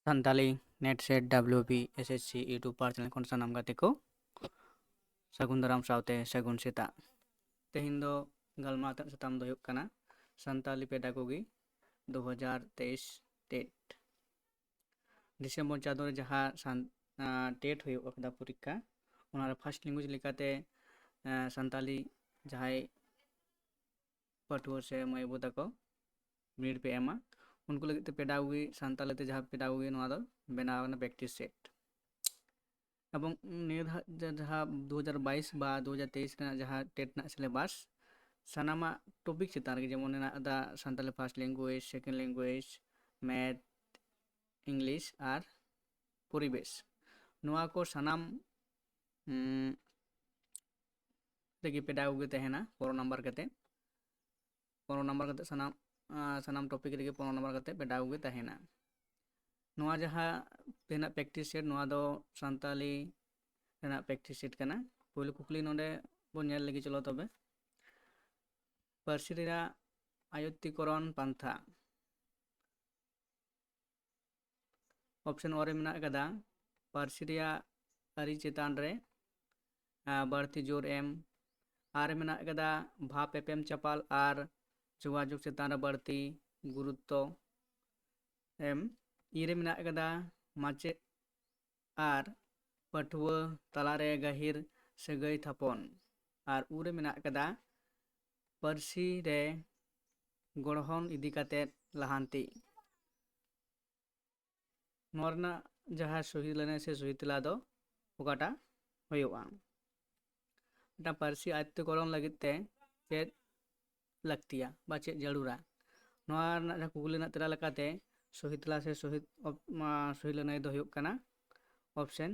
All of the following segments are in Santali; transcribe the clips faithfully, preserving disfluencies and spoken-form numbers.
Santali NET SET WB SSC YouTube ᱯᱟᱨ ᱪᱮᱱᱮᱞ ᱠᱷᱚᱱ ᱥᱟᱱᱟᱢ ᱜᱟᱛᱮ ᱠᱚ ᱥᱟᱹᱜᱩᱱ ᱫᱟᱨᱟᱢ ᱥᱟᱶᱛᱮ ᱥᱟᱹᱜᱩᱱ ᱥᱮᱛᱟᱜ᱾ ᱛᱮᱦᱮᱧ ᱫᱚ ᱜᱟᱞᱢᱟᱨᱟᱣ ᱛᱮᱱᱟᱜ ᱥᱟᱛᱟᱢ ᱫᱚ ᱦᱩᱭᱩᱜ ᱠᱟᱱᱟ ᱥᱟᱱᱛᱟᱞᱤ pedagogy ᱫᱩ ᱦᱟᱡᱟᱨ ᱛᱮᱭᱤᱥ TET᱾ ᱰᱤᱥᱮᱢᱵᱚᱨ ᱪᱟᱸᱫᱳ ᱨᱮ ᱡᱟᱦᱟᱸ ᱥᱟᱱ-, ᱟᱸ, TET ᱦᱩᱭᱩᱜ ᱠᱟᱱᱟ ᱯᱚᱨᱤᱠᱠᱷᱟ, ᱚᱱᱟ ᱨᱮ first language ᱞᱮᱠᱟᱛᱮ, ᱟᱸ, ᱥᱟᱱᱛᱟᱞᱤ ᱡᱟᱦᱟᱸᱭ ᱯᱟᱹᱴᱷᱩᱣᱟᱹ ᱥᱮ ᱢᱟᱹᱭ ᱵᱟᱹᱵᱩ ᱛᱟᱠᱚ ᱵᱤᱱᱤᱰ ᱯᱮ ᱮᱢᱟ, ᱩᱱᱠᱩ ᱞᱟᱹᱜᱤᱫ ᱛᱮ pedagogy, ᱥᱟᱱᱛᱟᱲᱤ ᱛᱮ ᱡᱟᱦᱟᱸ pedagogy, ᱱᱚᱣᱟ ᱫᱚ ᱵᱮᱱᱟᱣ ᱟᱠᱟᱱᱟ practice set᱾ ᱮᱵᱚᱝ ᱱᱤᱭᱟᱹ ᱫᱷᱟᱣ ᱡᱟ-, ᱡᱟᱦᱟᱸ ᱫᱩ ᱦᱟᱡᱟᱨ ᱵᱟᱭᱤᱥ ᱵᱟ ᱫᱩ ᱦᱟᱡᱟᱨ ᱛᱮᱭᱤᱥ ᱨᱮᱱᱟᱜ ᱡᱟᱦᱟᱸ TET ᱨᱮᱱᱟᱜ syllabus, ᱥᱟᱱᱟᱢᱟᱜ topic ᱪᱮᱛᱟᱱ ᱨᱮᱜᱮ, ᱡᱮᱢᱚᱱ ᱢᱮᱱᱟᱜ ᱟᱠᱟᱫᱟ Santali first language, second language, math, English ᱟᱨ ᱯᱚᱨᱤᱵᱮᱥ, ᱱᱚᱣᱟ ᱠᱚ ᱥᱟᱱᱟᱢ, ᱩᱸ, ᱨᱮᱜᱮ pedagogy ᱛᱟᱦᱮᱱᱟ ᱯᱚᱱᱨᱚ ᱱᱟᱢᱵᱟᱨ ᱠᱟᱛᱮ᱾ ᱯᱚᱱᱨᱚ ᱱᱟᱢᱵᱟᱨ ᱠᱟᱛᱮ ᱥᱟᱱᱟᱢ, ᱟᱸ, ᱥᱟᱱᱟᱢ topic ᱨᱮᱜᱮ ᱯᱚᱱᱨᱚ ᱱᱟᱢᱵᱟᱨ ᱠᱟᱛᱮ pedagogy ᱛᱟᱦᱮᱱᱟ᱾ ᱱᱚᱣᱟ ᱡᱟᱦᱟᱸ ᱛᱮᱱᱟᱜ practice set, ᱱᱚᱣᱟ ᱫᱚ ᱥᱟᱱᱛᱟᱞᱤ ᱨᱮᱱᱟᱜ practice set ᱠᱟᱱᱟ᱾ ᱯᱳᱭᱞᱳ ᱠᱩᱠᱞᱤ ᱱᱚᱰᱮ ᱵᱚᱱ ᱧᱮᱞ ᱞᱮᱜᱮ, ᱪᱚᱞᱚ ᱛᱚᱵᱮ᱾ ᱯᱟᱹᱨᱥᱤ ᱨᱮᱭᱟᱜ ᱟᱭᱚᱛᱛᱤᱠᱚᱨᱚᱱ ᱯᱟᱱᱛᱷᱟ᱾ Option ᱚ ᱨᱮ ᱢᱮᱱᱟᱜ ᱟᱠᱟᱫᱟ ᱯᱟᱹᱨᱥᱤ ᱨᱮᱭᱟᱜ ᱟᱹᱨᱤ ᱪᱮᱛᱟᱱ ᱨᱮ, ᱟᱸ, ᱵᱟᱹᱲᱛᱤ ᱡᱳᱨ ᱮᱢ᱾ ᱟᱨ ᱨᱮ ᱢᱮᱱᱟᱜ ᱟᱠᱟᱫᱟ ᱵᱷᱟᱵᱽ ᱮᱯᱮᱢ ᱪᱟᱯᱟᱞ ᱟᱨ ᱡᱳᱜᱟᱡᱳᱜᱽ ᱪᱮᱛᱟᱱ ᱨᱮ ᱵᱟᱹᱲᱛᱤ ᱜᱩᱨᱩᱛᱛᱚ ᱮᱢ᱾ ᱤ ᱨᱮ ᱢᱮᱱᱟᱜ ᱟᱠᱟᱫᱟ ᱢᱟᱪᱮᱫ ᱟᱨ ᱯᱟᱹᱴᱷᱩᱣᱟᱹ ᱛᱟᱞᱟᱨᱮ ᱜᱟᱹᱦᱤᱨ ᱥᱟᱹᱜᱟᱹᱭ ᱛᱷᱟᱯᱚᱱ᱾ ᱟᱨ ᱩ ᱨᱮ ᱢᱮᱱᱟᱜ ᱟᱠᱟᱫᱟ ᱯᱟᱹᱨᱥᱤ ᱨᱮ ᱜᱚᱲᱦᱚᱱ ᱤᱫᱤ ᱠᱟᱛᱮ ᱞᱟᱦᱟᱱᱛᱤ᱾ ᱱᱚᱣᱟ ᱨᱮᱱᱟᱜ ᱡᱟᱦᱟᱸ ᱥᱚᱦᱤ ᱞᱟᱹᱱᱟᱹᱭ ᱥᱮ ᱥᱚᱦᱤ ᱛᱮᱞᱟ ᱫᱚ ᱚᱠᱟᱴᱟᱜ ᱦᱩᱭᱩᱜᱼᱟ? ᱢᱤᱫᱴᱟᱝ ᱯᱟᱹᱨᱥᱤ ᱟᱭᱚᱛᱛᱤᱠᱚᱨᱚᱱ ᱞᱟᱹᱜᱤᱫ ᱛᱮ ᱪᱮᱫ ᱞᱟᱹᱠᱛᱤᱭᱟ ᱵᱟ ᱪᱮᱫ ᱡᱟᱹᱨᱩᱲᱟ? ᱱᱚᱣᱟ ᱨᱮᱱᱟᱜ ᱡᱟᱦᱟᱸ ᱠᱩᱠᱞᱤ ᱨᱮᱱᱟᱜ ᱛᱮᱞᱟ ᱞᱮᱠᱟᱛᱮ ᱥᱚᱦᱤ ᱛᱮᱞᱟ ᱥᱮ ᱥᱚᱦᱤ ᱚᱯ-, ᱢᱟ-, ᱥᱚᱦᱤ ᱞᱟᱹᱱᱟᱹᱭ ᱫᱚ ᱦᱩᱭᱩᱜ ᱠᱟᱱᱟ option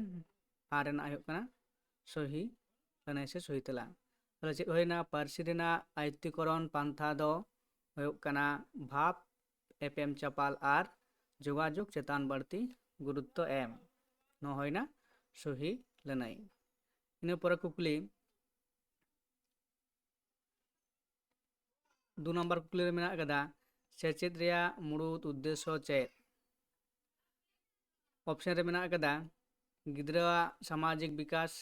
ᱟᱨ ᱨᱮᱱᱟᱜ ᱦᱩᱭᱩᱜ ᱠᱟᱱᱟ ᱥᱚᱦᱤ ᱞᱟᱹᱱᱟᱹᱭ ᱥᱮ ᱥᱚᱦᱤ ᱛᱮᱞᱟ᱾ ᱛᱟᱦᱚᱞᱮ ᱪᱮᱫ ᱦᱩᱭᱱᱟ? ᱯᱟᱹᱨᱥᱤ ᱨᱮᱱᱟᱜ ᱟᱭᱚᱛᱛᱤᱠᱚᱨᱚᱱ ᱯᱟᱱᱛᱷᱟ ᱫᱚ ᱦᱩᱭᱩᱜ ᱠᱟᱱᱟ ᱵᱷᱟᱵᱽ ᱮᱯᱮᱢ ᱪᱟᱯᱟᱞ ᱟᱨ ᱡᱳᱜᱟᱡᱳᱜᱽ ᱪᱮᱛᱟᱱ ᱵᱟᱹᱲᱛᱤ ᱜᱩᱨᱩᱛᱛᱚ ᱮᱢ᱾ ᱱᱚᱣᱟ ᱦᱩᱭᱱᱟ ᱥᱚᱦᱤ ᱞᱟᱹᱱᱟᱹᱭ᱾ ᱤᱱᱟᱹ ᱯᱚᱨᱮ ᱠᱩᱠᱞᱤ, ᱫᱩ ᱱᱟᱢᱵᱟᱨ ᱠᱩᱠᱞᱤ ᱨᱮ ᱢᱮᱱᱟᱜ ᱟᱠᱟᱫᱟ, ᱥᱮᱪᱮᱫ ᱨᱮᱭᱟᱜ ᱢᱩᱲᱩᱫ ᱩᱫᱽᱫᱮᱥᱥᱚ ᱪᱮᱫ? ᱚᱯᱥᱮᱱ ᱨᱮ ᱢᱮᱱᱟᱜ ᱟᱠᱟᱫᱟ ᱜᱤᱫᱽᱨᱟᱹᱣᱟᱜ ᱥᱟᱢᱟᱡᱤᱠ ᱵᱤᱠᱟᱥ,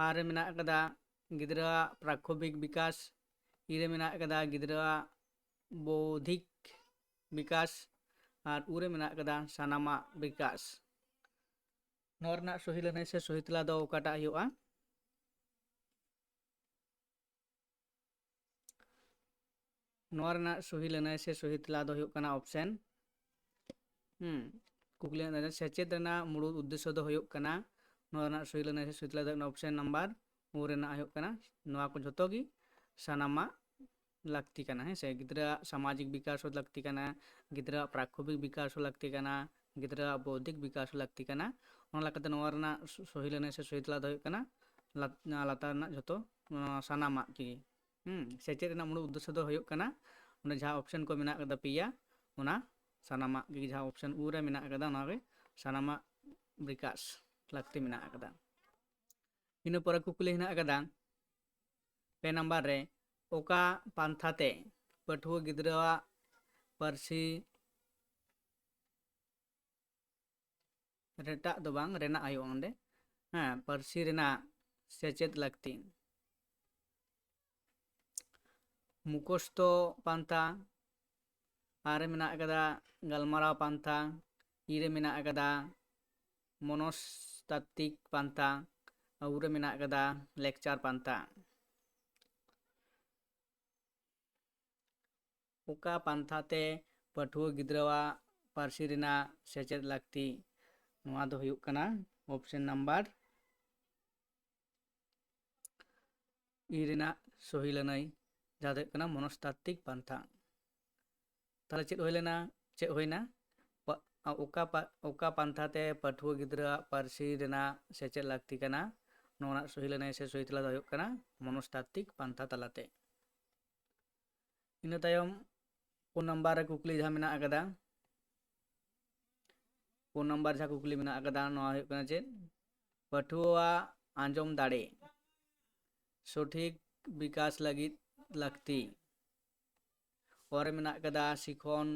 ᱟᱨ ᱨᱮ ᱢᱮᱱᱟᱜ ᱟᱠᱟᱫᱟ ᱜᱤᱫᱽᱨᱟᱹᱣᱟᱜ ᱯᱨᱟᱠᱠᱷᱚᱵᱤᱠ ᱵᱤᱠᱟᱥ, ᱤ ᱨᱮ ᱢᱮᱱᱟᱜ ᱟᱠᱟᱫᱟ ᱜᱤᱫᱽᱨᱟᱹᱣᱟᱜ ᱵᱳᱣᱫᱷᱤᱠ ᱵᱤᱠᱟᱥ, ᱟᱨ ᱩ ᱨᱮ ᱢᱮᱱᱟᱜ ᱟᱠᱟᱫᱟ ᱥᱟᱱᱟᱢᱟᱜ ᱵᱤᱠᱟᱥ᱾ ᱱᱚᱣᱟ ᱨᱮᱱᱟᱜ ᱥᱚᱦᱤ ᱞᱟᱹᱱᱟᱹᱭ ᱥᱮ ᱥᱚᱦᱤ ᱛᱮᱞᱟ ᱫᱚ ᱚᱠᱟᱴᱟᱜ ᱦᱩᱭᱩᱜᱼᱟ? ᱱᱚᱣᱟ ᱨᱮᱱᱟᱜ ᱥᱚᱦᱤ ᱞᱟᱹᱱᱟᱹᱭ ᱥᱮ ᱥᱚᱦᱤ ᱛᱮᱞᱟ ᱫᱚ ᱦᱩᱭᱩᱜ ᱠᱟᱱᱟ ᱚᱯᱥᱮᱱ᱾ ᱦᱩᱸ, ᱠᱩᱠᱞᱤ ᱨᱮᱱᱟᱜ ᱥᱮᱪᱮᱫ ᱨᱮᱱᱟᱜ ᱢᱩᱲᱩᱫ ᱩᱫᱽᱫᱮᱥᱥᱚ ᱫᱚ ᱦᱩᱭᱩᱜ ᱠᱟᱱᱟ, ᱱᱚᱣᱟ ᱨᱮᱱᱟᱜ ᱥᱚᱦᱤ ᱞᱟᱹᱱᱟᱹᱭ ᱥᱮ ᱥᱚᱦᱤ ᱛᱮᱞᱟ ᱫᱚ ᱦᱩᱭᱩᱜ ᱠᱟᱱᱟ ᱚᱯᱥᱮᱱ ᱱᱟᱢᱵᱟᱨ ᱳ ᱨᱮᱱᱟᱜ ᱦᱩᱭᱩᱜ ᱠᱟᱱᱟ, ᱱᱚᱣᱟ ᱠᱚ ᱡᱷᱚᱛᱚ ᱜᱮ ᱥᱟᱱᱟᱢᱟᱜ ᱞᱟᱹᱠᱛᱤ ᱠᱟᱱᱟ, ᱦᱮᱸ ᱥᱮ? ᱜᱤᱫᱽᱨᱟᱹᱣᱟᱜ ᱥᱟᱢᱟᱡᱤᱠ ᱵᱤᱠᱟᱥ ᱦᱚᱸ ᱞᱟᱹᱠᱛᱤ ᱠᱟᱱᱟ, ᱜᱤᱫᱽᱨᱟᱹᱣᱟᱜ ᱯᱨᱟᱠᱠᱷᱚᱵᱤᱠ ᱵᱤᱠᱟᱥ ᱦᱚᱸ ᱞᱟᱹᱠᱛᱤ ᱠᱟᱱᱟ, ᱜᱤᱫᱽᱨᱟᱹᱣᱟᱜ ᱵᱳᱣᱫᱷᱤᱠ ᱵᱤᱠᱟᱥ ᱦᱚᱸ ᱞᱟᱹᱠᱛᱤ ᱠᱟᱱᱟ᱾ ᱚᱱᱟ ᱞᱮᱠᱟᱛᱮ ᱱᱚᱣᱟ ᱨᱮᱱᱟᱜ ᱥᱚ-, ᱥᱚᱦᱤ ᱞᱟᱹᱱᱟᱹᱭ ᱥᱮ ᱥᱚᱦᱤ ᱛᱮᱞᱟ ᱫᱚ ᱦᱩᱭᱩᱜ ᱠᱟᱱᱟ ᱞᱟᱛ-, ᱞᱟᱛᱟᱨ ᱨᱮᱱᱟᱜ ᱡᱷᱚᱛᱚ, ᱱᱚᱣᱟ ᱥᱟᱱᱟᱢᱟᱜ ᱜᱮ᱾ ᱦᱩᱸ, ᱥᱮᱪᱮᱫ ᱨᱮᱱᱟᱜ ᱢᱩᱲᱩᱫ ᱩᱫᱽᱫᱮᱥᱥᱚ ᱫᱚ ᱦᱩᱭᱩᱜ ᱠᱟᱱᱟ ᱚᱸᱰᱮ ᱡᱟᱦᱟᱸ ᱚᱯᱥᱮᱱ ᱠᱚ ᱢᱮᱱᱟᱜ ᱠᱟᱫᱟ ᱯᱮᱭᱟ, ᱚᱱᱟ ᱥᱟᱱᱟᱢᱟᱜ ᱜᱮ, ᱡᱟᱦᱟᱸ ᱚᱯᱥᱮᱱ ᱩ ᱨᱮ ᱢᱮᱱᱟᱜ ᱠᱟᱫᱟ ᱚᱱᱟ ᱜᱮ ᱥᱟᱱᱟᱢᱟᱜ ᱵᱤᱠᱟᱥ ᱞᱟᱹᱠᱛᱤ ᱢᱮᱱᱟᱜ ᱠᱟᱫᱟ᱾ ᱤᱱᱟᱹ ᱯᱚᱨᱮ ᱠᱩᱠᱞᱤ ᱦᱮᱱᱟᱜ ᱟᱠᱟᱫᱟ ᱯᱮ ᱱᱟᱢᱵᱟᱨ ᱨᱮ, ᱚᱠᱟ ᱯᱟᱱᱛᱷᱟ ᱛᱮ ᱯᱟᱹᱴᱷᱩᱣᱟᱹ ᱜᱤᱫᱽᱨᱟᱹᱣᱟᱜ ᱯᱟᱹᱨᱥᱤ ᱨᱮᱴᱟᱜ ᱫᱚ ᱵᱟᱝ, ᱨᱮᱱᱟᱜ ᱦᱩᱭᱩᱜᱼᱟ ᱚᱸᱰᱮ, ᱦᱮᱸ, ᱯᱟᱹᱨᱥᱤ ᱨᱮᱱᱟᱜ ᱥᱮᱪᱮᱫ ᱞᱟᱹᱠᱛᱤ? ᱢᱩᱠᱷᱚᱥᱛᱚ ᱯᱟᱱᱛᱷᱟ, ᱟᱨ ᱨᱮ ᱢᱮᱱᱟᱜ ᱟᱠᱟᱫᱟ ᱜᱟᱞᱢᱟᱨᱟᱣ ᱯᱟᱱᱛᱷᱟ, ᱤ ᱨᱮ ᱢᱮᱱᱟᱜ ᱟᱠᱟᱫᱟ ᱢᱚᱱᱚᱥᱛᱟᱛᱛᱤᱠ ᱯᱟᱱᱛᱷᱟ, ᱟᱨ ᱩ ᱨᱮ ᱢᱮᱱᱟᱜ ᱟᱠᱟᱫᱟ ᱞᱮᱠᱪᱟᱨ ᱯᱟᱱᱛᱷᱟ᱾ ᱚᱠᱟ ᱯᱟᱱᱛᱷᱟ ᱛᱮ ᱯᱟᱹᱴᱷᱩᱣᱟᱹ ᱜᱤᱫᱽᱨᱟᱹᱣᱟᱜ ᱯᱟᱹᱨᱥᱤ ᱨᱮᱱᱟᱜ ᱥᱮᱪᱮᱫ ᱞᱟᱹᱠᱛᱤ? ᱱᱚᱣᱟ ᱫᱚ ᱦᱩᱭᱩᱜ ᱠᱟᱱᱟ ᱚᱯᱥᱮᱱ ᱱᱟᱢᱵᱟᱨ ᱤ ᱨᱮᱱᱟᱜ ᱥᱚᱦᱤ ᱞᱟᱹᱱᱟᱹᱭ, ᱡᱟᱦᱟᱸ ᱫᱚ ᱦᱩᱭᱩᱜ ᱠᱟᱱᱟ ᱢᱚᱱᱚᱥᱛᱟᱛᱛᱤᱠ ᱯᱟᱱᱛᱷᱟ᱾ ᱛᱟᱦᱚᱞᱮ ᱪᱮᱫ ᱦᱩᱭ ᱞᱮᱱᱟ, ᱪᱮᱫ ᱦᱩᱭᱱᱟ? ᱯᱟ-, ᱚᱠᱟ ᱯᱟ-, ᱚᱠᱟ ᱯᱟᱱᱛᱷᱟ ᱛᱮ ᱯᱟᱹᱴᱷᱩᱣᱟᱹ ᱜᱤᱫᱽᱨᱟᱹᱣᱟᱜ ᱯᱟᱹᱨᱥᱤ ᱨᱮᱱᱟᱜ ᱥᱮᱪᱮᱫ ᱞᱟᱹᱠᱛᱤ ᱠᱟᱱᱟ? ᱱᱚᱣᱟ ᱨᱮᱱᱟᱜ ᱥᱚᱦᱤ ᱞᱟᱹᱱᱟᱹᱭ ᱥᱮ ᱥᱚᱦᱤ ᱛᱮᱞᱟ ᱫᱚ ᱦᱩᱭᱩᱜ ᱠᱟᱱᱟ ᱢᱚᱱᱚᱥᱛᱟᱛᱛᱤᱠ ᱯᱟᱱᱛᱷᱟ ᱛᱟᱞᱟᱛᱮ᱾ ᱤᱱᱟᱹ ᱛᱟᱭᱚᱢ ᱯᱩᱱ ᱱᱟᱢᱵᱟᱨ ᱨᱮ ᱠᱩᱠᱞᱤ ᱡᱟᱦᱟᱸ ᱢᱮᱱᱟᱜ ᱟᱠᱟᱫᱟ, ᱯᱩᱱ ᱱᱟᱢᱵᱟᱨ ᱡᱟᱦᱟᱸ ᱠᱩᱠᱞᱤ ᱢᱮᱱᱟᱜ ᱟᱠᱟᱫᱟ, ᱱᱚᱣᱟ ᱦᱩᱭᱩᱜ ᱠᱟᱱᱟ ᱪᱮᱫ? ᱯᱟᱹᱴᱷᱩᱣᱟᱹᱣᱟᱜ ᱟᱸᱡᱚᱢ ᱫᱟᱲᱮ ᱥᱚᱴᱷᱤᱠ ᱵᱤᱠᱟᱥ ᱞᱟᱹᱜᱤᱫ ᱞᱟᱹᱠᱛᱤ᱾ ᱚᱨ ᱨᱮ ᱢᱮᱱᱟᱜ ᱟᱠᱟᱫᱟ ᱥᱤᱠᱷᱚᱱ,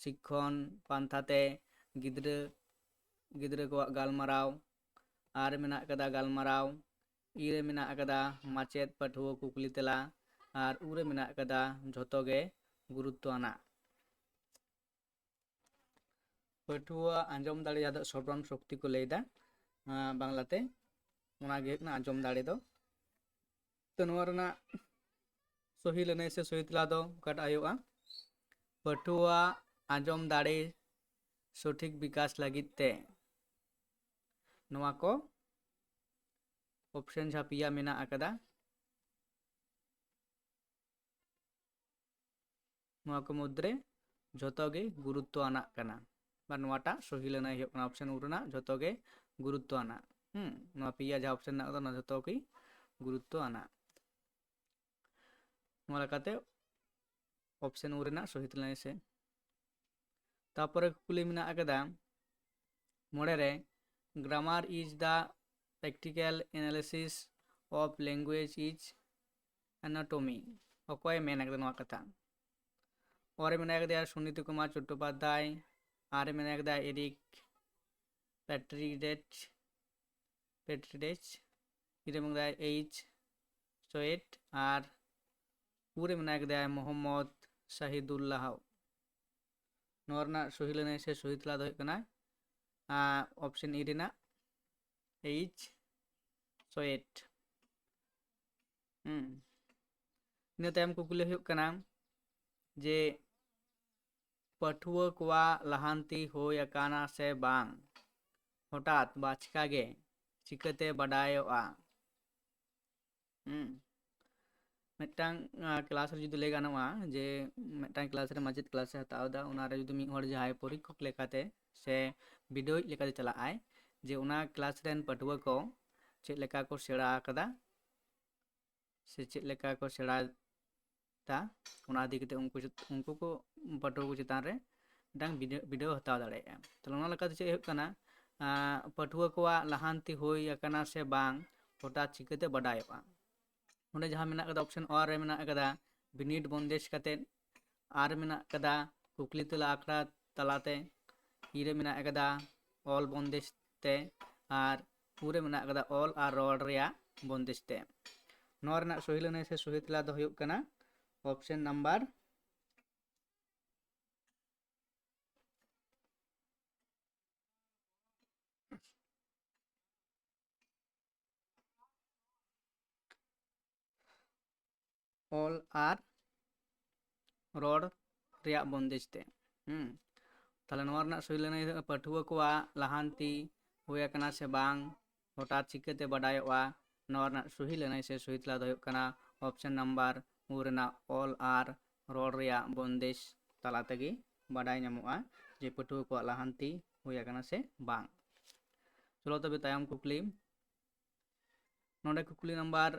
ᱥᱤᱠᱷᱚᱱ ᱯᱟᱱᱛᱷᱟ ᱛᱮ ᱜᱤᱫᱽᱨᱟᱹ ᱜᱤᱫᱽᱨᱟᱹ ᱠᱚᱣᱟᱜ ᱜᱟᱞᱢᱟᱨᱟᱣ, ᱟᱨ ᱢᱮᱱᱟᱜ ᱟᱠᱟᱫᱟ ᱜᱟᱞᱢᱟᱨᱟᱣ, ᱤ ᱨᱮ ᱢᱮᱱᱟᱜ ᱟᱠᱟᱫᱟ ᱢᱟᱪᱮᱫ ᱯᱟᱹᱴᱷᱩᱣᱟᱹ ᱠᱩᱠᱞᱤ ᱛᱮᱞᱟ, ᱟᱨ ᱩ ᱨᱮ ᱢᱮᱱᱟᱜ ᱟᱠᱟᱫᱟ ᱡᱷᱚᱛᱚ ᱜᱮ ᱜᱩᱨᱩᱛᱛᱚ ᱟᱱᱟᱜ᱾ ᱯᱟᱹᱴᱷᱩᱣᱟᱹ ᱟᱸᱡᱚᱢ ᱫᱟᱲᱮ, ᱡᱟᱦᱟᱸ ᱫᱚ ᱥᱨᱚᱵᱚᱱ ᱥᱚᱠᱛᱤ ᱠᱚ ᱞᱟᱹᱭᱫᱟ, ᱟᱸ, ᱵᱟᱝᱞᱟᱛᱮ, ᱚᱱᱟ ᱜᱮ ᱦᱩᱭᱩᱜ ᱠᱟᱱᱟ ᱟᱸᱡᱚᱢ ᱫᱟᱲᱮ ᱫᱚ᱾ ᱛᱚ ᱱᱚᱣᱟ ᱨᱮᱱᱟᱜ ᱥᱚᱦᱤ ᱞᱟᱹᱱᱟᱹᱭ ᱥᱮ ᱥᱚᱦᱤ ᱛᱮᱞᱟ ᱫᱚ ᱚᱠᱟᱴᱟᱜ ᱦᱩᱭᱩᱜᱼᱟ? ᱯᱟᱹᱴᱷᱩᱣᱟᱹ ᱟᱸᱡᱚᱢ ᱫᱟᱲᱮ ᱥᱚᱴᱷᱤᱠ ᱵᱤᱠᱟᱥ ᱞᱟᱹᱜᱤᱫ ᱛᱮ ᱱᱚᱣᱟ ᱠᱚ ᱚᱯᱥᱮᱱ ᱡᱟᱦᱟᱸ ᱯᱮᱭᱟ ᱢᱮᱱᱟᱜ ᱟᱠᱟᱫᱟ, ᱱᱚᱣᱟ ᱠᱚ ᱢᱩᱫᱽᱨᱮ ᱡᱷᱚᱛᱚ ᱜᱮ ᱜᱩᱨᱩᱛᱛᱚ ᱟᱱᱟᱜ ᱠᱟᱱᱟ᱾ ᱵᱟ ᱱᱚᱣᱟᱴᱟᱜ ᱥᱚᱦᱤ ᱞᱟᱹᱱᱟᱹᱭ ᱦᱩᱭᱩᱜ ᱠᱟᱱᱟ ᱚᱯᱥᱮᱱ ᱩ ᱨᱮᱱᱟᱜ ᱡᱷᱚᱛᱚ ᱜᱮ ᱜᱩᱨᱩᱛᱛᱚ ᱟᱱᱟᱜ᱾ ᱦᱩᱸ, ᱱᱚᱣᱟ ᱯᱮᱭᱟ ᱡᱟᱦᱟᱸ ᱚᱯᱥᱮᱱ ᱢᱮᱱᱟᱜ ᱟᱠᱟᱫᱟ, ᱚᱱᱟ ᱡᱷᱚᱛᱚ ᱜᱮ ᱜᱩᱨᱩᱛᱛᱚ ᱟᱱᱟᱜ᱾ ᱱᱚᱣᱟ ᱞᱮᱠᱟᱛᱮ ᱚᱯᱥᱮᱱ ᱩ ᱨᱮᱱᱟᱜ ᱥᱚᱦᱤ ᱛᱮᱞᱟ ᱥᱮ᱾ ᱛᱟᱯᱚᱨᱮ ᱠᱩᱠᱞᱤ ᱢᱮᱱᱟᱜ ᱟᱠᱟᱫᱟ ᱢᱚᱬᱮ ᱨᱮ, "Grammar is the practical analysis of language is anatomy." ᱚᱠᱚᱭᱮ ᱢᱮᱱ ᱟᱠᱟᱫᱟ ᱱᱚᱣᱟ ᱠᱟᱛᱷᱟ? ᱚ ᱨᱮ ᱢᱮᱱᱟᱭ ᱟᱠᱟᱫᱮᱭᱟ ᱥᱩᱱᱤᱛ ᱠᱩᱢᱟᱨ ᱪᱚᱴᱴᱳᱯᱟᱫᱽᱫᱷᱟᱭ, ᱟᱨ ᱨᱮ ᱢᱮᱱᱟᱭ ᱟᱠᱟᱫᱮᱭᱟ ᱮᱨᱤᱠ ᱯᱮᱴᱨᱤᱰᱮᱪ, ᱯᱮᱴᱨᱤᱰᱮᱪ, ᱤ ᱨᱮ ᱢᱮᱱᱟᱭ ᱟᱠᱟᱫᱮᱭᱟ ᱮᱭᱤᱪ ᱥᱳᱭᱮᱴ, ᱟᱨ ᱩ ᱨᱮ ᱢᱮᱱᱟᱭ ᱟᱠᱟᱫᱮᱭᱟ ᱢᱚᱦᱚᱢᱢᱚᱫᱽ ᱥᱟᱦᱤᱫᱩᱞᱞᱟᱦ᱾ ᱱᱚᱣᱟ ᱨᱮᱱᱟᱜ ᱥᱚᱦᱤ ᱞᱟᱹᱱᱟᱹᱭ ᱥᱮ ᱥᱚᱦᱤ ᱛᱮᱞᱟ ᱫᱚ ᱦᱩᱭᱩᱜ ᱠᱟᱱᱟ, ᱟᱸ, ᱚᱯᱥᱮᱱ ᱤ ᱨᱮᱱᱟᱜ ᱮᱭᱤᱪ ᱥᱳᱭᱮᱴ᱾ ᱦᱩᱸ᱾ ᱤᱱᱟᱹ ᱛᱟᱭᱚᱢ ᱠᱩᱠᱞᱤ ᱦᱩᱭᱩᱜ ᱠᱟᱱᱟ ᱡᱮ ᱯᱟᱹᱴᱷᱩᱣᱟᱹ ᱠᱚᱣᱟᱜ ᱞᱟᱦᱟᱱᱛᱤ ᱦᱩᱭ ᱟᱠᱟᱱᱟ ᱥᱮ ᱵᱟᱝ, ᱦᱚᱴᱟᱛ ᱵᱟ ᱟᱪᱠᱟ ᱜᱮ ᱪᱤᱠᱟᱹᱛᱮ ᱵᱟᱰᱟᱭᱚᱜᱼᱟ? ᱦᱩᱸ᱾ ᱢᱤᱫᱴᱟᱝ, ᱟᱸ, ᱠᱞᱟᱥ ᱨᱮ ᱡᱩᱫᱤ ᱞᱟᱹᱭ ᱜᱟᱱᱚᱜᱼᱟ ᱡᱮ ᱢᱤᱫᱴᱟᱝ ᱠᱞᱟᱥ ᱨᱮ ᱢᱟᱪᱮᱫ ᱠᱞᱟᱥ ᱮ ᱦᱟᱛᱟᱣ ᱮᱫᱟ, ᱚᱱᱟᱨᱮ ᱡᱩᱫᱤ ᱢᱤᱫ ᱦᱚᱲ ᱡᱟᱦᱟᱸᱭ ᱯᱚᱨᱤᱠᱠᱷᱚᱠ ᱞᱮᱠᱟᱛᱮ ᱥᱮ ᱵᱤᱰᱟᱹᱣᱤᱡ ᱞᱮᱠᱟᱛᱮ ᱪᱟᱞᱟᱜ ᱟᱭ ᱡᱮ ᱚᱱᱟ ᱠᱞᱟᱥ ᱨᱮᱱ ᱯᱟᱹᱴᱷᱩᱣᱟᱹ ᱠᱚ ᱪᱮᱫ ᱞᱮᱠᱟ ᱠᱚ ᱥᱮᱬᱟ ᱟᱠᱟᱫᱟ ᱥᱮ ᱪᱮᱫ ᱞᱮᱠᱟ ᱠᱚ ᱥᱮᱬᱟᱭᱮᱫᱟ, ᱚᱱᱟ ᱤᱫᱤ ᱠᱟᱛᱮ ᱩᱱᱠᱩ ᱪᱮᱛ-, ᱩᱱᱠᱩ ᱠᱚ ᱯᱟᱹᱴᱷᱩᱣᱟᱹ ᱠᱚ ᱪᱮᱛᱟᱱ ᱨᱮ ᱢᱤᱫᱴᱟᱝ ᱵᱤᱰᱟᱹ-, ᱵᱤᱰᱟᱹᱣ ᱦᱟᱛᱟᱣ ᱫᱟᱲᱮᱭᱟᱜᱼᱟ᱾ ᱛᱟᱦᱞᱮ ᱚᱱᱟ ᱞᱮᱠᱟᱛᱮ ᱪᱮᱫ ᱦᱩᱭᱩᱜ ᱠᱟᱱᱟ, ᱟᱸ, ᱯᱟᱹᱴᱷᱩᱣᱟᱹ ᱠᱚᱣᱟᱜ ᱞᱟᱦᱟᱱᱛᱤ ᱦᱩᱭ ᱟᱠᱟᱱᱟ ᱥᱮ ᱵᱟᱝ ᱦᱚᱴᱟᱛ ᱪᱤᱠᱟᱹᱛᱮ ᱵᱟᱰᱟᱭᱚᱜᱼᱟ? ᱚᱸᱰᱮ ᱡᱟᱦᱟᱸ ᱢᱮᱱᱟᱜ ᱠᱟᱫᱟ ᱚᱯᱥᱮᱱ ᱚ ᱨᱮ ᱢᱮᱱᱟᱜ ᱠᱟᱫᱟ ᱵᱤᱱᱤᱰ ᱵᱚᱱᱫᱮᱡᱽ ᱠᱟᱛᱮᱫ, ᱟᱨ ᱢᱮᱱᱟᱜ ᱠᱟᱫᱟ ᱠᱩᱠᱞᱤ ᱛᱮᱞᱟ ᱟᱠᱷᱲᱟ ᱛᱟᱞᱟᱛᱮ, ᱤ ᱨᱮ ᱢᱮᱱᱟᱜ ᱠᱟᱫᱟ ᱚᱞ ᱵᱚᱱᱫᱮᱡᱽ ᱛᱮ, ᱟᱨ ᱩ ᱨᱮ ᱢᱮᱱᱟᱜ ᱟᱠᱟᱫᱟ ᱚᱞ ᱟᱨ ᱨᱚᱲ ᱨᱮᱭᱟᱜ ᱵᱚᱱᱫᱮᱡᱽ ᱛᱮ᱾ ᱱᱚᱣᱟ ᱨᱮᱱᱟᱜ ᱥᱚᱦᱤ ᱞᱟᱹᱱᱟᱹᱭ ᱥᱮ ᱥᱚᱦᱤ ᱛᱮᱞᱟ ᱫᱚ ᱦᱩᱭᱩᱜ ᱠᱟᱱᱟ ᱚᱯᱥᱮᱱ ᱱᱟᱢᱵᱟᱨ ᱚᱞ ᱟᱨ ᱨᱚᱲ ᱨᱮᱭᱟᱜ ᱵᱚᱱᱫᱮᱡᱽ ᱛᱮ᱾ ᱦᱩᱸ, ᱛᱟᱦᱞᱮ ᱱᱚᱣᱟ ᱨᱮᱱᱟᱜ ᱥᱚᱦᱤ ᱞᱟᱹᱱᱟᱹᱭ ᱫᱚ ᱯᱟᱹᱴᱷᱩᱣᱟᱹ ᱠᱚᱣᱟᱜ ᱞᱟᱦᱟᱱᱛᱤ ᱦᱩᱭ ᱟᱠᱟᱱᱟ ᱥᱮ ᱵᱟᱝ, ᱦᱚᱴᱟᱛ ᱪᱤᱠᱟᱹᱛᱮ ᱵᱟᱰᱟᱭᱚᱜᱼᱟ? ᱱᱚᱣᱟ ᱨᱮᱱᱟᱜ ᱥᱚᱦᱤ ᱞᱟᱹᱱᱟᱹᱭ ᱥᱮ ᱥᱚᱦᱤ ᱛᱮᱞᱟ ᱫᱚ ᱦᱩᱭᱩᱜ ᱠᱟᱱᱟ ᱚᱯᱥᱮᱱ ᱱᱟᱢᱵᱟᱨ ᱩ ᱨᱮᱱᱟᱜ ᱚᱞ ᱟᱨ ᱨᱚᱲ ᱨᱮᱭᱟᱜ ᱵᱚᱱᱫᱮᱡᱽ ᱛᱟᱞᱟ ᱛᱮᱜᱮ ᱵᱟᱰᱟᱭ ᱧᱟᱢᱚᱜᱼᱟ ᱡᱮ ᱯᱟᱹᱴᱷᱩᱣᱟᱹ ᱠᱚᱣᱟᱜ ᱞᱟᱦᱟᱱᱛᱤ ᱦᱩᱭ ᱟᱠᱟᱱᱟ ᱥᱮ ᱵᱟᱝ᱾ ᱪᱚᱞᱚ ᱛᱚᱵᱮ ᱛᱟᱭᱚᱢ ᱠᱩᱠᱞᱤ᱾ ᱱᱚᱰᱮ ᱠᱩᱠᱞᱤ ᱱᱟᱢᱵᱟᱨ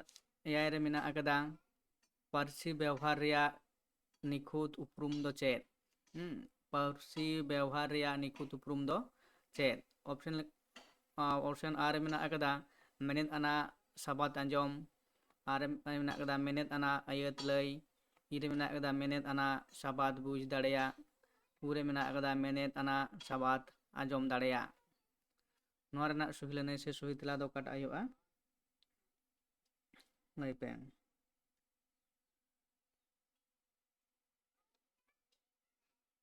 ᱮᱭᱟᱭ ᱨᱮ ᱢᱮᱱᱟᱜ ᱟᱠᱟᱫᱟ, ᱯᱟᱹᱨᱥᱤ ᱵᱮᱣᱦᱟᱨ ᱨᱮᱭᱟᱜ ᱱᱤᱠᱷᱩᱛ ᱩᱯᱨᱩᱢ ᱫᱚ ᱪᱮᱫ? ᱦᱩᱸ, ᱯᱟᱹᱨᱥᱤ ᱵᱮᱣᱦᱟᱨ ᱨᱮᱭᱟᱜ ᱱᱤᱠᱷᱩᱛ ᱩᱯᱨᱩᱢ ᱫᱚ ᱪᱮᱫ? ᱚᱯᱥᱮᱱ, ᱟᱸ, ᱚᱯᱥᱮᱱ ᱟᱨ ᱨᱮ ᱢᱮᱱᱟᱜ ᱟᱠᱟᱫᱟ ᱢᱮᱱᱮᱫ ᱟᱱᱟᱜ ᱥᱟᱵᱟᱫ ᱟᱸᱡᱚᱢ, ᱟᱨ ᱨᱮ ᱢᱮᱱᱟᱜ ᱟᱠᱟᱫᱟ ᱢᱮᱱᱮᱫ ᱟᱱᱟᱜ ᱟᱹᱭᱟᱹᱛ ᱞᱟᱹᱭ, ᱤ ᱨᱮ ᱢᱮᱱᱟᱜ ᱟᱠᱟᱫᱟ ᱢᱮᱱᱮᱫ ᱟᱱᱟᱜ ᱥᱟᱵᱟᱫ ᱵᱩᱡᱽ ᱫᱟᱲᱮᱭᱟᱜ, ᱩ ᱨᱮ ᱢᱮᱱᱟᱜ ᱟᱠᱟᱫᱟ ᱢᱮᱱᱮᱫ ᱟᱱᱟᱜ ᱥᱟᱵᱟᱫ ᱟᱸᱡᱚᱢ ᱫᱟᱲᱮᱭᱟᱜ᱾ ᱱᱚᱣᱟ ᱨᱮᱱᱟᱜ ᱥᱚᱦᱤ ᱞᱟᱹᱱᱟᱹᱭ ᱥᱮ ᱥᱚᱦᱤ ᱛᱮᱞᱟ ᱫᱚ ᱚᱠᱟᱴᱟᱜ ᱦᱩᱭᱩᱜᱼᱟ? ᱞᱟᱹᱭ ᱯᱮ᱾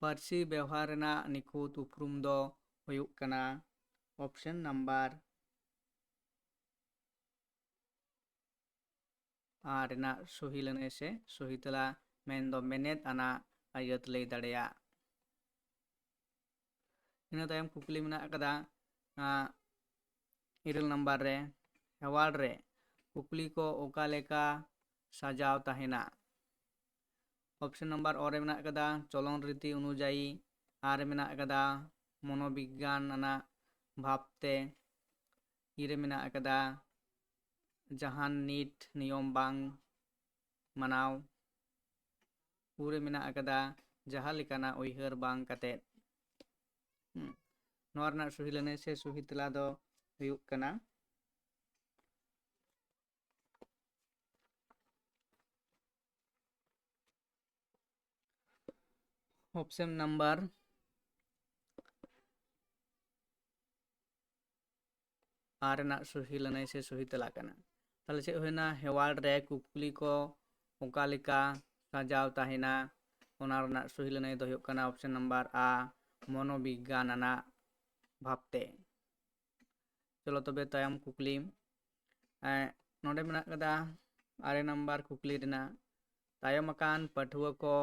ᱯᱟᱹᱨᱥᱤ ᱵᱮᱣᱦᱟᱨ ᱨᱮᱱᱟᱜ ᱱᱤᱠᱷᱩᱛ ᱩᱯᱨᱩᱢ ᱫᱚ ᱦᱩᱭᱩᱜ ᱠᱟᱱᱟ ᱚᱯᱥᱮᱱ ᱱᱟᱢᱵᱟᱨ ᱟᱨ ᱨᱮᱱᱟᱜ ᱥᱚᱦᱤ ᱞᱟᱹᱱᱟᱹᱭ ᱥᱮ ᱥᱚᱦᱤ ᱛᱮᱞᱟ, ᱢᱮᱱᱫᱚ ᱢᱮᱱᱮᱫ ᱟᱱᱟᱜ ᱟᱹᱭᱟᱹᱛ ᱞᱟᱹᱭ ᱫᱟᱲᱮᱭᱟᱜ᱾ ᱤᱱᱟᱹ ᱛᱟᱭᱚᱢ ᱠᱩᱠᱞᱤ ᱢᱮᱱᱟᱜ ᱟᱠᱟᱫᱟ, ᱟᱸ, ᱤᱨᱟᱹᱞ ᱱᱟᱢᱵᱟᱨ ᱨᱮ, ᱦᱮᱣᱟᱲ ᱨᱮ ᱠᱩᱠᱞᱤ ᱠᱚ ᱚᱠᱟ ᱞᱮᱠᱟ ᱥᱟᱡᱟᱣ ᱛᱟᱦᱮᱱᱟ? ᱚᱯᱥᱮᱱ ᱱᱟᱢᱵᱟᱨ ᱚ ᱨᱮ ᱢᱮᱱᱟᱜ ᱟᱠᱟᱫᱟ ᱪᱚᱞᱚᱱ ᱨᱤᱛᱤ ᱚᱱᱩᱡᱟᱭᱤ, ᱟᱨ ᱨᱮ ᱢᱮᱱᱟᱜ ᱟᱠᱟᱫᱟ ᱢᱚᱱᱳᱵᱤᱜᱽᱜᱟᱱ ᱟᱱᱟᱜ ᱵᱷᱟᱵᱽ ᱛᱮ, ᱤ ᱨᱮ ᱢᱮᱱᱟᱜ ᱟᱠᱟᱫᱟ ᱡᱟᱦᱟᱱ ᱱᱤᱴ ᱱᱤᱭᱚᱢ ᱵᱟᱝ ᱢᱟᱱᱟᱣ, ᱩ ᱨᱮ ᱢᱮᱱᱟᱜ ᱟᱠᱟᱫᱟ ᱡᱟᱦᱟᱸ ᱞᱮᱠᱟᱱᱟᱜ ᱩᱭᱦᱟᱹᱨ ᱵᱟᱝ ᱠᱟᱛᱮᱫ᱾ ᱦᱩᱸ᱾ ᱱᱚᱣᱟ ᱨᱮᱱᱟᱜ ᱥᱚᱦᱤ ᱞᱟᱹᱱᱟᱹᱭ ᱥᱮ ᱥᱚᱦᱤ ᱛᱮᱞᱟ ᱫᱚ ᱦᱩᱭᱩᱜ ᱠᱟᱱᱟ ᱚᱯᱥᱮᱱ ᱱᱟᱢᱵᱟᱨ ᱟᱨ ᱨᱮᱱᱟᱜ ᱥᱚᱦᱤ ᱞᱟᱹᱱᱟᱹᱭ ᱥᱮ ᱥᱚᱦᱤ ᱛᱮᱞᱟ ᱠᱟᱱᱟ᱾ ᱛᱟᱦᱚᱞᱮ ᱪᱮᱫ ᱦᱩᱭᱱᱟ? ᱦᱮᱣᱟᱲ ᱨᱮ ᱠᱩᱠᱞᱤ ᱠᱚ ᱚᱠᱟ ᱞᱮᱠᱟ ᱥᱟᱡᱟᱣ ᱛᱟᱦᱮᱱᱟ, ᱚᱱᱟ ᱨᱮᱱᱟᱜ ᱥᱚᱦᱤ ᱞᱟᱹᱱᱟᱹᱭ ᱫᱚ ᱦᱩᱭᱩᱜ ᱠᱟᱱᱟ ᱚᱯᱥᱮᱱ ᱱᱟᱢᱵᱟᱨ ᱟ, ᱢᱚᱱᱳᱵᱤᱜᱽᱜᱟᱱ ᱟᱱᱟᱜ ᱵᱷᱟᱵᱽᱛᱮ᱾ ᱪᱚᱞᱚ ᱛᱚᱵᱮ ᱛᱟᱭᱚᱢ ᱠᱩᱠᱞᱤ᱾ ᱮᱸ, ᱱᱚᱰᱮ ᱢᱮᱱᱟᱜ ᱠᱟᱫᱟ ᱟᱨᱮ ᱱᱟᱢᱵᱟᱨ ᱠᱩᱠᱞᱤ ᱨᱮᱱᱟᱜ, ᱛᱟᱭᱚᱢ ᱟᱠᱟᱱ ᱯᱟᱹᱴᱷᱩᱣᱟᱹ ᱠᱚ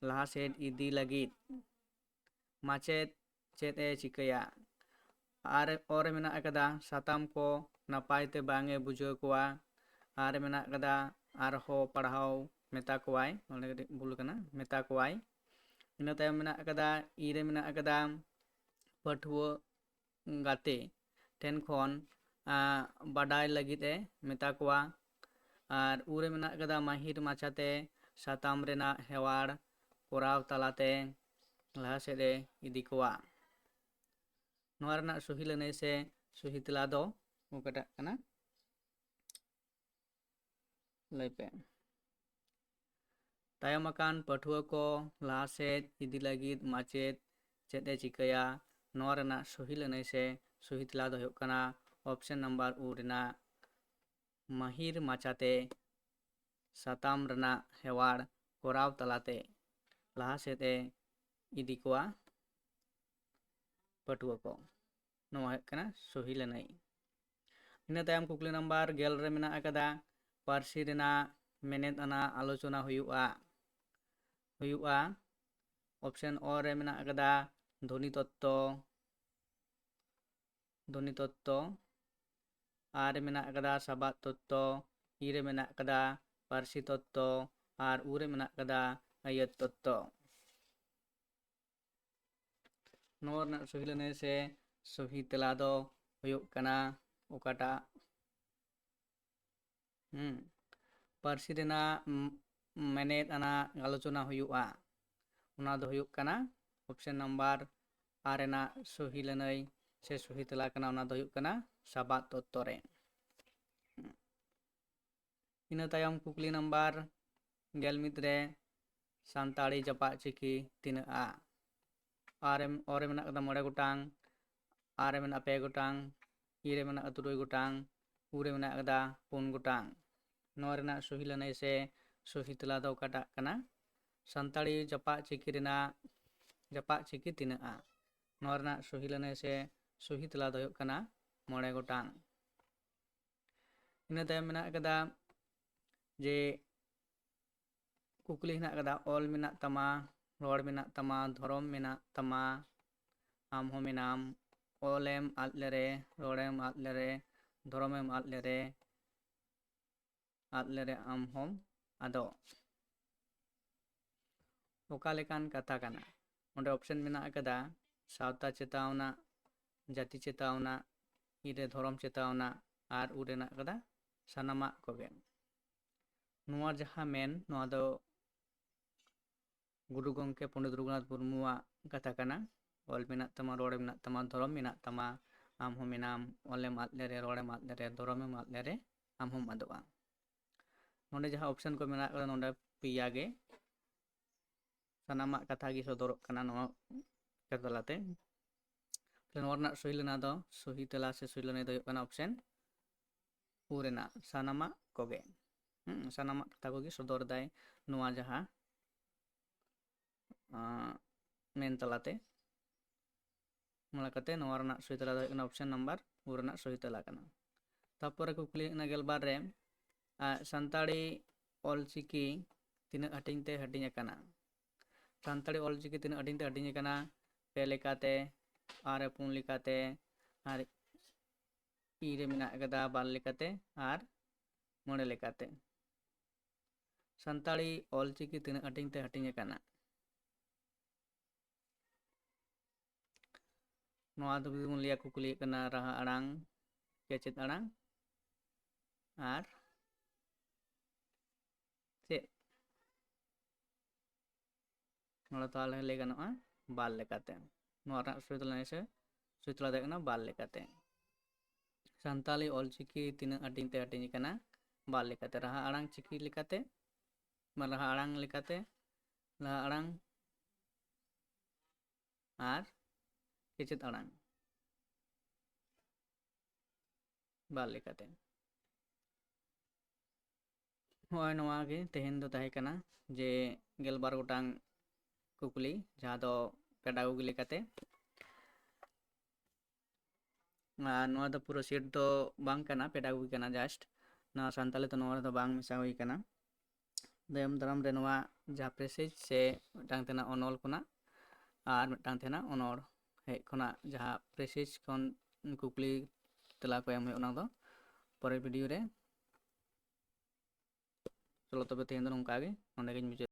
ᱞᱟᱦᱟ ᱥᱮᱫ ᱤᱫᱤ ᱞᱟᱹᱜᱤᱫ ᱢᱟᱪᱮᱫ ᱪᱮᱫ ᱮ ᱪᱤᱠᱟᱹᱭᱟ? ᱟᱨ ᱚ ᱨᱮ ᱢᱮᱱᱟᱜ ᱟᱠᱟᱫᱟ ᱥᱟᱛᱟᱢ ᱠᱚ ᱱᱟᱯᱟᱭ ᱛᱮ ᱵᱟᱝ ᱮ ᱵᱩᱡᱷᱟᱹᱣ ᱠᱚᱣᱟ᱾ ᱟᱨ ᱨᱮ ᱢᱮᱱᱟᱜ ᱟᱠᱟᱫᱟ ᱟᱨᱦᱚᱸ ᱯᱟᱲᱦᱟᱣ ᱢᱮᱛᱟ ᱠᱚᱣᱟᱭ, ᱱᱚᱰᱮ ᱠᱟᱹᱴᱤᱡ ᱵᱷᱩᱞ ᱠᱟᱱᱟ, ᱢᱮᱛᱟ ᱠᱚᱣᱟᱭ᱾ ᱤᱱᱟᱹ ᱛᱟᱭᱚᱢ ᱢᱮᱱᱟᱜ ᱟᱠᱟᱫᱟ ᱤ ᱨᱮ ᱢᱮᱱᱟᱜ ᱟᱠᱟᱫᱟ ᱯᱟᱹᱴᱷᱩᱣᱟᱹ ᱜᱟᱛᱮ ᱴᱷᱮᱱ ᱠᱷᱚᱱ, ᱟᱸ, ᱵᱟᱰᱟᱭ ᱞᱟᱹᱜᱤᱫ ᱮ ᱢᱮᱛᱟ ᱠᱚᱣᱟ᱾ ᱟᱨ ᱩ ᱨᱮ ᱢᱮᱱᱟᱜ ᱟᱠᱟᱫᱟ ᱢᱟᱹᱦᱤᱨ ᱢᱟᱪᱷᱟᱛᱮ ᱥᱟᱛᱟᱢ ᱨᱮᱱᱟᱜ ᱦᱮᱣᱟᱲ ᱠᱚᱨᱟᱣ ᱛᱟᱞᱟᱛᱮ ᱞᱟᱦᱟ ᱥᱮᱫ ᱮ ᱤᱫᱤ ᱠᱚᱣᱟ᱾ ᱱᱚᱣᱟ ᱨᱮᱱᱟᱜ ᱥᱚᱦᱤ ᱞᱟᱹᱱᱟᱹᱭ ᱥᱮ ᱥᱚᱦᱤ ᱛᱮᱞᱟ ᱫᱚ ᱚᱠᱟᱴᱟᱜ ᱠᱟᱱᱟ? ᱞᱟᱹᱭ ᱯᱮ᱾ ᱛᱟᱭᱚᱢ ᱟᱠᱟᱱ ᱯᱟᱹᱴᱷᱩᱣᱟᱹ ᱠᱚ ᱞᱟᱦᱟ ᱥᱮᱫ ᱤᱫᱤ ᱞᱟᱹᱜᱤᱫ ᱢᱟᱪᱮᱫ ᱪᱮᱫ ᱮ ᱪᱤᱠᱟᱹᱭᱟ? ᱱᱚᱣᱟ ᱨᱮᱱᱟᱜ ᱥᱚᱦᱤ ᱞᱟᱹᱱᱟᱹᱭ ᱥᱮ ᱥᱚᱦᱤ ᱛᱮᱞᱟ ᱫᱚ ᱦᱩᱭᱩᱜ ᱠᱟᱱᱟ ᱚᱯᱥᱮᱱ ᱱᱟᱢᱵᱟᱨ ᱩ ᱨᱮᱱᱟᱜ ᱢᱟᱹᱦᱤᱨ ᱢᱟᱪᱷᱟᱛᱮ ᱥᱟᱛᱟᱢ ᱨᱮᱱᱟᱜ ᱦᱮᱣᱟᱲ ᱠᱚᱨᱟᱣ ᱛᱟᱞᱟᱛᱮ ᱞᱟᱦᱟ ᱥᱮᱫ ᱮ ᱤᱫᱤ ᱠᱚᱣᱟ ᱯᱟᱹᱴᱷᱩᱣᱟᱹ ᱠᱚ᱾ ᱱᱚᱣᱟ ᱦᱩᱭᱩᱜ ᱠᱟᱱᱟ ᱥᱚᱦᱤ ᱞᱟᱹᱱᱟᱹᱭ᱾ ᱤᱱᱟᱹ ᱛᱟᱭᱚᱢ ᱠᱩᱠᱞᱤ ᱱᱟᱢᱵᱟᱨ ᱜᱮᱞ ᱨᱮ ᱢᱮᱱᱟᱜ ᱟᱠᱟᱫᱟ, ᱯᱟᱹᱨᱥᱤ ᱨᱮᱱᱟᱜ ᱢᱮᱱᱮᱫ ᱟᱱᱟᱜ ᱟᱞᱳᱪᱚᱱᱟ ᱦᱩᱭᱩᱜᱼᱟ, ᱦᱩᱭᱩᱜᱼᱟ᱾ ᱚᱯᱥᱮᱱ ᱚ ᱨᱮ ᱢᱮᱱᱟᱜ ᱟᱠᱟᱫᱟ ᱫᱷᱚᱱᱤ ᱛᱚᱛᱛᱚ, ᱫᱷᱚᱱᱤ ᱛᱚᱛᱛᱚ, ᱟᱨ ᱨᱮ ᱢᱮᱱᱟᱜ ᱟᱠᱟᱫᱟ ᱥᱟᱵᱟᱫ ᱛᱚᱛᱛᱚ, ᱤ ᱨᱮ ᱢᱮᱱᱟᱜ ᱟᱠᱟᱫᱟ ᱯᱟᱹᱨᱥᱤ ᱛᱚᱛᱛᱚ, ᱟᱨ ᱩ ᱨᱮ ᱢᱮᱱᱟᱜ ᱟᱠᱟᱫᱟ ᱟᱹᱭᱟᱹᱛ ᱛᱚᱛᱛᱚ᱾ ᱱᱚᱣᱟ ᱨᱮᱱᱟᱜ ᱥᱚᱦᱤ ᱞᱟᱹᱱᱟᱹᱭ ᱥᱮ ᱥᱚᱦᱤ ᱛᱮᱞᱟ ᱫᱚ ᱦᱩᱭᱩᱜ ᱠᱟᱱᱟ ᱚᱠᱟᱴᱟᱜ? ᱦᱩᱸ, ᱯᱟᱹᱨᱥᱤ ᱨᱮᱱᱟᱜ ᱢ-, ᱢᱮᱱᱮᱫ ᱟᱱᱟᱜ ᱟᱞᱳᱪᱚᱱᱟ ᱦᱩᱭᱩᱜᱼᱟ, ᱚᱱᱟ ᱫᱚ ᱦᱩᱭᱩᱜ ᱠᱟᱱᱟ ᱚᱯᱥᱮᱱ ᱱᱟᱢᱵᱟᱨ ᱟᱨ ᱨᱮᱱᱟᱜ ᱥᱚᱦᱤ ᱞᱟᱹᱱᱟᱹᱭ ᱥᱮ ᱥᱚᱦᱤ ᱛᱮᱞᱟ ᱠᱟᱱᱟ, ᱚᱱᱟ ᱫᱚ ᱦᱩᱭᱩᱜ ᱠᱟᱱᱟ ᱥᱟᱵᱟᱫ ᱛᱚᱛᱛᱚ ᱨᱮ᱾ ᱤᱱᱟᱹ ᱛᱟᱭᱚᱢ ᱠᱩᱠᱞᱤ ᱱᱟᱢᱵᱟᱨ ᱜᱮᱞ ᱢᱤᱫ ᱨᱮ ᱥᱟᱱᱛᱟᱲᱤ ᱡᱟᱯᱟᱜ ᱪᱤᱠᱤ ᱛᱤᱱᱟᱹᱜᱼᱟ? ᱟᱨ ᱮᱢ, ᱚ ᱨᱮ ᱢᱮᱱᱟᱜ ᱠᱟᱫᱟ ᱢᱚᱬᱮ ᱜᱚᱴᱟᱝ, ᱟᱨ ᱨᱮ ᱢᱮᱱᱟᱜᱼᱟ ᱯᱮ ᱜᱚᱴᱟᱝ, ᱤ ᱨᱮ ᱢᱮᱱᱟᱜ ᱠᱟᱫᱟ ᱛᱩᱨᱩᱭ ᱜᱚᱴᱟᱝ, ᱩ ᱨᱮ ᱢᱮᱱᱟᱜ ᱠᱟᱫᱟ ᱯᱩᱱ ᱜᱚᱴᱟᱝ᱾ ᱱᱚᱣᱟ ᱨᱮᱱᱟᱜ ᱥᱚᱦᱤ ᱞᱟᱹᱱᱟᱹᱭ ᱥᱮ ᱥᱚᱦᱤ ᱛᱮᱞᱟ ᱫᱚ ᱚᱠᱟᱴᱟᱜ ᱠᱟᱱᱟ? ᱥᱟᱱᱛᱟᱲᱤ ᱡᱟᱯᱟᱜ ᱪᱤᱠᱤ ᱨᱮᱱᱟᱜ, ᱡᱟᱯᱟᱜ ᱪᱤᱠᱤ ᱛᱤᱱᱟᱹᱜᱼᱟ? ᱱᱚᱣᱟ ᱨᱮᱱᱟᱜ ᱥᱚᱦᱤ ᱞᱟᱹᱱᱟᱹᱭ ᱥᱮ ᱥᱚᱦᱤ ᱛᱮᱞᱟ ᱫᱚ ᱦᱩᱭᱩᱜ ᱠᱟᱱᱟ ᱢᱚᱬᱮ ᱜᱚᱴᱟᱝ᱾ ᱤᱱᱟᱹ ᱛᱟᱭᱚᱢ ᱢᱮᱱᱟᱜ ᱠᱟᱫᱟ ᱡᱮ ᱠᱩᱠᱞᱤ ᱦᱮᱱᱟᱜ ᱠᱟᱫᱟ, ᱚᱞ ᱢᱮᱱᱟᱜ ᱛᱟᱢᱟ, ᱨᱚᱲ ᱢᱮᱱᱟᱜ ᱛᱟᱢᱟ, ᱫᱷᱚᱨᱚᱢ ᱢᱮᱱᱟᱜ ᱛᱟᱢᱟ, ᱟᱢ ᱦᱚᱸ ᱢᱮᱱᱟᱢ, ᱚᱞᱮᱢ ᱟᱫ ᱞᱮᱨᱮ, ᱨᱚᱲᱮᱢ ᱟᱫ ᱞᱮᱨᱮ, ᱫᱷᱚᱨᱚᱢᱮᱢ ᱟᱫ ᱞᱮᱨᱮ, ᱟᱫ ᱞᱮᱨᱮ ᱟᱢ ᱦᱚᱸᱢ ᱟᱫᱚᱜ᱾ ᱚᱠᱟ ᱞᱮᱠᱟᱱ ᱠᱟᱛᱷᱟ ᱠᱟᱱᱟ? ᱚᱸᱰᱮ ᱚᱯᱥᱮᱱ ᱢᱮᱱᱟᱜ ᱟᱠᱟᱫᱟ ᱥᱟᱶᱛᱟ ᱪᱮᱛᱟᱣᱱᱟ, ᱡᱟᱹᱛᱤ ᱪᱮᱛᱟᱣᱱᱟ, ᱤ ᱨᱮ ᱫᱷᱚᱨᱚᱢ ᱪᱮᱛᱟᱣᱱᱟ, ᱟᱨ ᱩ ᱨᱮ ᱢᱮᱱᱟᱜ ᱟᱠᱟᱫᱟ ᱥᱟᱱᱟᱢᱟᱜ ᱠᱚᱜᱮ᱾ ᱱᱚᱣᱟ ᱡᱟᱦᱟᱸ ᱢᱮᱱ, ᱱᱚᱣᱟ ᱫᱚ ᱜᱩᱨᱩ ᱜᱚᱢᱠᱮ ᱯᱚᱱᱰᱤᱛ ᱨᱚᱜᱷᱩᱱᱟᱛᱷ ᱢᱩᱨᱢᱩᱣᱟᱜ ᱠᱟᱛᱷᱟ ᱠᱟᱱᱟ᱾ ᱚᱞ ᱢᱮᱱᱟᱜ ᱛᱟᱢᱟ, ᱨᱚᱲ ᱢᱮᱱᱟᱜ ᱛᱟᱢᱟ, ᱫᱷᱚᱨᱚᱢ ᱢᱮᱱᱟᱜ ᱛᱟᱢᱟ, ᱟᱢ ᱦᱚᱸ ᱢᱮᱱᱟᱢ, ᱚᱞᱮᱢ ᱟᱫ ᱞᱮᱨᱮ, ᱨᱚᱲᱮᱢ ᱟᱫ ᱞᱮᱨᱮ, ᱫᱷᱚᱨᱚᱢᱮᱢ ᱟᱫ ᱞᱮᱨᱮ, ᱟᱢ ᱦᱚᱸᱢ ᱟᱫᱚᱜᱼᱟ᱾ ᱱᱚᱰᱮ ᱡᱟᱦᱟᱸ ᱚᱯᱥᱮᱱ ᱠᱚ ᱢᱮᱱᱟᱜ ᱟᱠᱟᱫᱟ, ᱱᱚᱰᱮ ᱯᱮᱭᱟ ᱜᱮ, ᱥᱟᱱᱟᱢᱟᱜ ᱠᱟᱛᱷᱟ ᱜᱮ ᱥᱚᱫᱚᱨᱚᱜ ᱠᱟᱱᱟ ᱱᱚᱣᱟ ᱠᱟᱛᱷᱟ ᱛᱟᱞᱟᱛᱮ᱾ ᱛᱟᱦᱞᱮ ᱱᱚᱣᱟ ᱨᱮᱱᱟᱜ ᱥᱚᱦᱤ ᱞᱟᱹᱱᱟᱹᱭ ᱫᱚ, ᱥᱚᱦᱤ ᱛᱮᱞᱟ ᱥᱮ ᱥᱚᱦᱤ ᱞᱟᱹᱱᱟᱹᱭ ᱫᱚ ᱦᱩᱭᱩᱜ ᱠᱟᱱᱟ ᱚᱯᱥᱮᱱ ᱩ ᱨᱮᱱᱟᱜ ᱥᱟᱱᱟᱢᱟᱜ ᱠᱚᱜᱮ᱾ ᱦᱩᱸ, ᱥᱟᱱᱟᱢᱟᱜ ᱠᱟᱛᱷᱟ ᱠᱚᱜᱮ ᱥᱚᱫᱚᱨ ᱫᱟᱭ ᱱᱚᱣᱟ ᱡᱟᱦᱟᱸ, ᱟᱸ, ᱢᱮᱱ ᱛᱟᱞᱟᱛᱮ᱾ ᱚᱱᱟ ᱞᱮᱠᱟᱛᱮ ᱱᱚᱣᱟ ᱨᱮᱱᱟᱜ ᱥᱚᱦᱤ ᱛᱮᱞᱟ ᱫᱚ ᱦᱩᱭᱩᱜ ᱠᱟᱱᱟ ᱚᱯᱥᱮᱱ ᱱᱟᱢᱵᱟᱨ ᱩ ᱨᱮᱱᱟᱜ ᱥᱚᱦᱤ ᱛᱮᱞᱟ ᱠᱟᱱᱟ᱾ ᱛᱟᱨᱯᱚᱨᱮ ᱠᱩᱠᱞᱤ ᱦᱩᱭᱩᱜ ᱠᱟᱱᱟ ᱜᱮᱞᱵᱟᱨ ᱨᱮ, ᱟᱸ, ᱥᱟᱱᱛᱟᱲᱤ ᱚᱞᱪᱤᱠᱤ ᱛᱤᱱᱟᱹᱜ ᱦᱟᱹᱴᱤᱧ ᱛᱮ ᱦᱟᱹᱴᱤᱧ ᱟᱠᱟᱱᱟ? ᱥᱟᱱᱛᱟᱲᱤ ᱚᱞᱪᱤᱠᱤ ᱛᱤᱱᱟᱹᱜ ᱦᱟᱹᱴᱤᱧ ᱛᱮ ᱦᱟᱹᱴᱤᱧ ᱟᱠᱟᱱᱟ? ᱯᱮ ᱞᱮᱠᱟᱛᱮ, ᱟᱨ ᱨᱮ ᱯᱩᱱ ᱞᱮᱠᱟᱛᱮ, ᱟᱨ ᱤ ᱨᱮ ᱢᱮᱱᱟᱜ ᱟᱠᱟᱫᱟ ᱵᱟᱨ ᱞᱮᱠᱟᱛᱮ, ᱟᱨ ᱢᱚᱬᱮ ᱞᱮᱠᱟᱛᱮ᱾ ᱥᱟᱱᱛᱟᱲᱤ ᱚᱞᱪᱤᱠᱤ ᱛᱤᱱᱟᱹᱜ ᱦᱟᱹᱴᱤᱧ ᱛᱮ ᱦᱟᱹᱴᱤᱧ ᱟᱠᱟᱱᱟ? ᱱᱚᱣᱟ ᱫᱚ ᱡᱩᱫᱤ ᱵᱚᱱ ᱞᱟᱹᱭᱟ, ᱠᱩᱠᱞᱤ ᱦᱩᱭᱩᱜ ᱠᱟᱱᱟ ᱨᱟᱦᱟ ᱟᱲᱟᱝ, ᱠᱮᱪᱮᱫ ᱟᱲᱟᱝ ᱟᱨ ᱪᱮᱫ? ᱱᱚᱰᱮ ᱛᱟᱦᱚᱞᱮ ᱞᱟᱹᱭ ᱜᱟᱱᱚᱜᱼᱟ ᱵᱟᱨ ᱞᱮᱠᱟᱛᱮ᱾ ᱱᱚᱣᱟ ᱨᱮᱱᱟᱜ ᱥᱚᱦᱤ ᱛᱮᱞᱟ ᱥᱮ ᱥᱚᱦᱤ ᱛᱮᱞᱟ ᱫᱚ ᱦᱩᱭᱩᱜ ᱠᱟᱱᱟ ᱵᱟᱨ ᱞᱮᱠᱟᱛᱮ᱾ ᱥᱟᱱᱛᱟᱲᱤ ᱚᱞᱪᱤᱠᱤ ᱛᱤᱱᱟᱹᱜ ᱦᱟᱹᱴᱤᱧ ᱛᱮ ᱦᱟᱹᱴᱤᱧ ᱟᱠᱟᱱᱟ? ᱵᱟᱨ ᱞᱮᱠᱟᱛᱮ, ᱨᱟᱦᱟ ᱟᱲᱟᱝ ᱪᱤᱠᱤ ᱞᱮᱠᱟᱛᱮ, ᱵᱟ, ᱨᱟᱦᱟ ᱟᱲᱟᱝ ᱞᱮᱠᱟᱛᱮ, ᱨᱟᱦᱟ ᱟᱲᱟᱝ ᱟᱨ ᱠᱮᱪᱮᱫ ᱟᱲᱟᱝ᱾ ᱵᱟᱨ ᱞᱮᱠᱟᱛᱮ᱾ ᱦᱚᱸᱜᱼᱚᱭ ᱱᱚᱣᱟ ᱜᱮ ᱛᱮᱦᱮᱧ ᱫᱚ ᱛᱟᱦᱮᱸ ᱠᱟᱱᱟ ᱡᱮ ᱜᱮᱞᱵᱟᱨ ᱜᱚᱴᱟᱝ ᱠᱩᱠᱞᱤ, ᱡᱟᱦᱟᱸ ᱫᱚ pedagogy ᱞᱮᱠᱟᱛᱮ᱾ ᱟᱨ ᱱᱚᱣᱟ ᱫᱚ ᱯᱩᱨᱟᱹ set ᱫᱚ ᱵᱟᱝ ᱠᱟᱱᱟ, pedagogy ᱠᱟᱱᱟ just᱾ ᱱᱚᱣᱟ ᱥᱟᱱᱛᱟᱞᱤ ᱫᱚ ᱱᱚᱣᱟ ᱨᱮᱫᱚ ᱵᱟᱝ ᱢᱮᱥᱟ ᱦᱩᱭ ᱠᱟᱱᱟ᱾ ᱛᱟᱭᱚᱢ ᱫᱟᱨᱟᱢ ᱨᱮ ᱱᱚᱣᱟ ᱡᱟᱦᱟᱸ passage ᱥᱮ ᱢᱤᱫᱴᱟᱝ ᱛᱟᱦᱮᱱᱟ ᱚᱱᱚᱞ ᱠᱷᱚᱱᱟᱜ ᱟᱨ ᱢᱤᱫᱴᱟᱝ ᱛᱟᱦᱮᱱᱟ ᱚᱱᱚᱲᱦᱮᱸ ᱠᱷᱚᱱᱟᱜ ᱡᱟᱦᱟᱸ passage ᱠᱷᱚᱱ ᱠᱩᱠᱞᱤ ᱛᱮᱞᱟ ᱠᱚ ᱮᱢ ᱦᱩᱭᱩᱜᱼᱟ, ᱚᱱᱟ ᱫᱚ ᱯᱚᱨᱮᱨ video ᱨᱮ᱾ ᱪᱚᱞᱚ ᱛᱚᱵᱮ ᱛᱮᱦᱮᱧ ᱫᱚ ᱱᱚᱝᱠᱟ ᱜᱮ, ᱱᱚᱸᱰᱮ ᱜᱤᱧ ᱢᱩᱪᱟᱹᱫ᱾